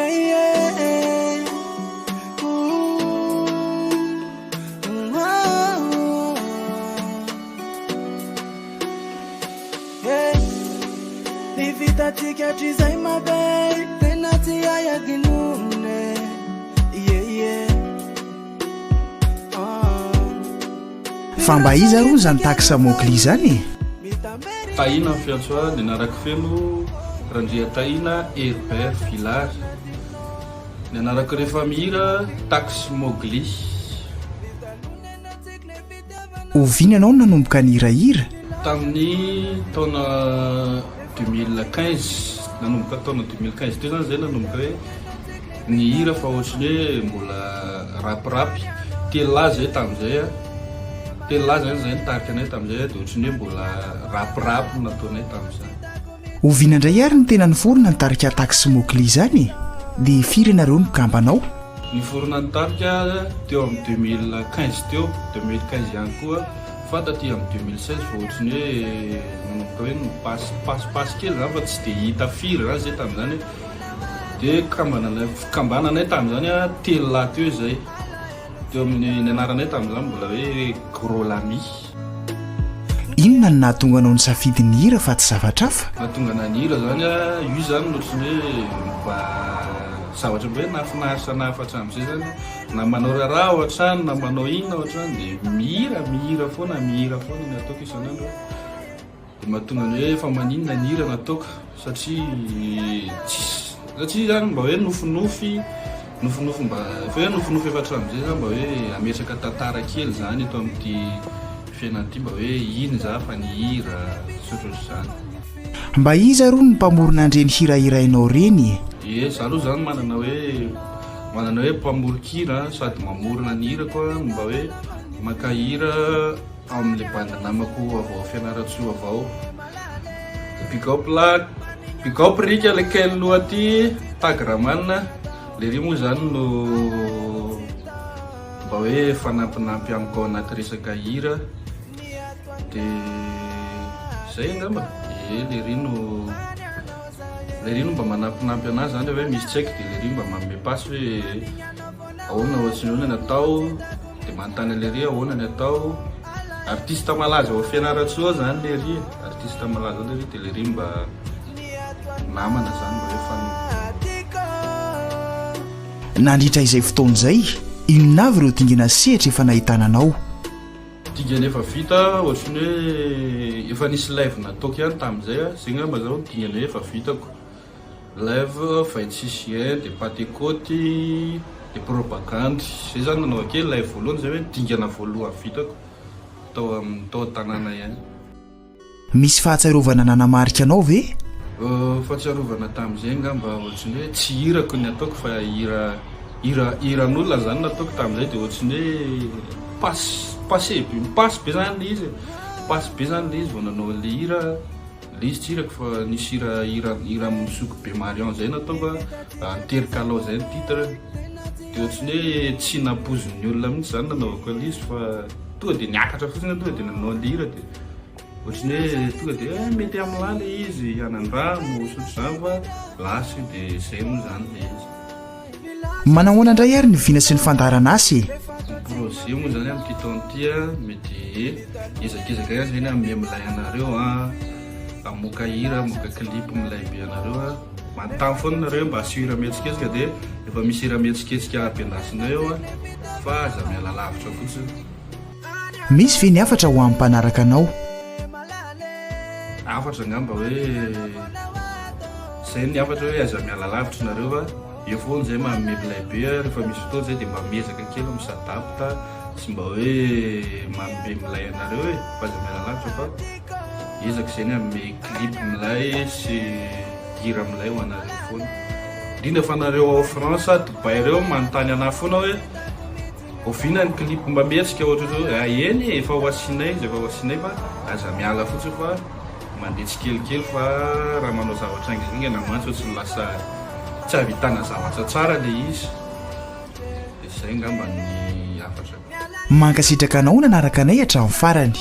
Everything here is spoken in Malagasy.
Yeah, yeah. Ooh, ooh, yeah. Ny vitantsika hatrizay ma bae tena tsy hay adinoina yeah, yeah. Ah. Fa mba iza aloha izany taxe Mowgli izany e? Tahina ny fiantso ahy, ny anarako feno Randriatahina Herbert Villard. Ny anarako rehefa mihira Tax Mowgli. Oviana ianao no nanomboka nihirahira? Tamin'ny taona 2015, nanomboka taona 2015 teo zany zay nanomboka hoe nihira fa ohatran'ny hoe mbola rapirapy. Telolahy zay tamin'izay a, telolahy zany zay nitarika anay tamin'izay dia ohatran'ny hoe mbola rapirapy no nataonay tamin'izany. Oviana indray ary no tena niforona ny tarika Tax Mowgli izany e? Dia firy ianareo no mpikambana ao? Niforona ny tarika teo amin'ny 2015 teo, 2015 ihany koa, fa taty amin'ny 2016 vao ohatran'ny hoe nanomboka hoe nipasy pasipasy kely izany fa tsy dia hita firy izany izay tamin'izany hoe dia fikambananay fikambananay tamin'izany telolahy teo izay. Teo amin'ny ny anaranay tamin'izany mbola hoe Gros Lamy. Inona no nahatonga anao nisafidy ny hira fa tsy zavatra hafa? Nahatonga anah nihira zany a, io zany no ohatran'ny hoe mba zavatra mba hoe nahafinaritra anah efa hatramin'izay zany, na manao raharaha ao an-trano na manao inona ao an-trano dia mihira, mihira foana, mihira foana ny ataoko isan'andro a. Dia mahatonga ny hoe fa maninona ny hira nataoko satria tsisy satria zany mba hoe nofinofy nofinofy mba efa hoe nofinofy efa hatramin'izay zany mba hoe hametraka tantara kely zany eto amin'ity fiainana ity mba hoe iny za fa nihira sy ohatrohatr'izany. Mba iza aloha no mpamorona an'ireny hira hirainao ireny e? Ie, za aloha zany manana hoe manana hoe mpamoron-kira sady mamorona ny hirako aho no mba hoe maka hira Amin'ilay bandy namako avy ao Fianarantsoa avy ao. Big up la, big up Rika le quel loha ty, tag Raman, le ry moa zany no mba hoe fanampinampy amiko ao anaty resaka hira de zay angamba, ee le ry no le ry no mba manampinampy anahy zany hoe misy tsy haiko de le ry mba manome passe hoe ahoana ohatry ny ahoana ny atao. Dia manontany an'i Lery ahoana ny atao. Artiste malaza ao Fianarantsoa zany Lery e. Artiste malaza ao Lery dia Lery mba namana zany mba hoe fan. Nandritra izay fotoana izay, inona avy ireo dingana sehatra efa nahitana anao? Dingana efa vita, ohatran'ny hoe efa nisy live nataoko ihany tamin'izay, izay angamba zao ny dingana hoe efa vitako. Live 26 juin de patekoty de propagandy zay zany nanaovako kely live voalohany zay hoe dingana voalohany vitako tao amin'ny tao an-tanàna ihany. Misy fahatsiarovana nanamarika anao ve? Fahatsiarovana tamin'izay angamba ohatran'ny hoe tsy hirako ny ataoko fa hira hira hiran'olona zany nataoko tamin'izay de ohatran'ny hoe passe passe be mi-passe be zany le izy e, mi-passe be zany le izy vao nanao an'le hira. Le izy tsy hirako fa nisy hira hira hira amin'ny zoky be Marion zay nataoko a, Antery kalao zay ny titre, de ohatran'ny hoe tsy nampoizin'ny olona mihitsy zany nanaovako an'le izy fa tonga de niakatra fotsiny aho tonga de nanao an'le hira de ohatran'ny hoe tonga de eh mety amin'lah le izy anandramo sy ohatr'izany fa lasa io de zay moa zany le izy. Manahoana indray ary ny vina sy ny fandaharan'asa e? Ny projet moa zany amin'ity taona ity a, mety hiezakezaka ihany zay ny hanome milay anareo a, hamoaka hira, hamoaka clip milay be anareo a, manontany foana nareo mba asio hira mihetsiketsika dia efa misy hira mihetsiketsika ampiandasinay eo a, fa aza miala lavitra fotsiny. Misy ve ny hafatra ho an'ny mpanaraka anao? Hafatra angamba hoe zay ny hafatra hoe aza miala lavitra nareo fa eo foana zay manome milay be rehefa misy fotoana zay dia mba miezaka kely mi-s'adapte sy mba hoe manome milay anareo e fa aza miala lavitra fa ezaka zay ny hanome clip milay sy hira milay ho anareo foana indrindra fa nareo ao France Dubaï reo manontany anahy foana hoe Oviana ny clip mba mihetsika ohatr'izao ah eny e efa ho asianay izy efa ho asianay fa aza miala fotsiny fa mandeha tsikelikely fa raha manao zavatra haingahaingana mantsy ohatry ny lasa tsy ahavitana zavatra tsara le izy de zay ngamba ny hafatra. Mankasitraka anao nanaraka anay hatramin'ny farany.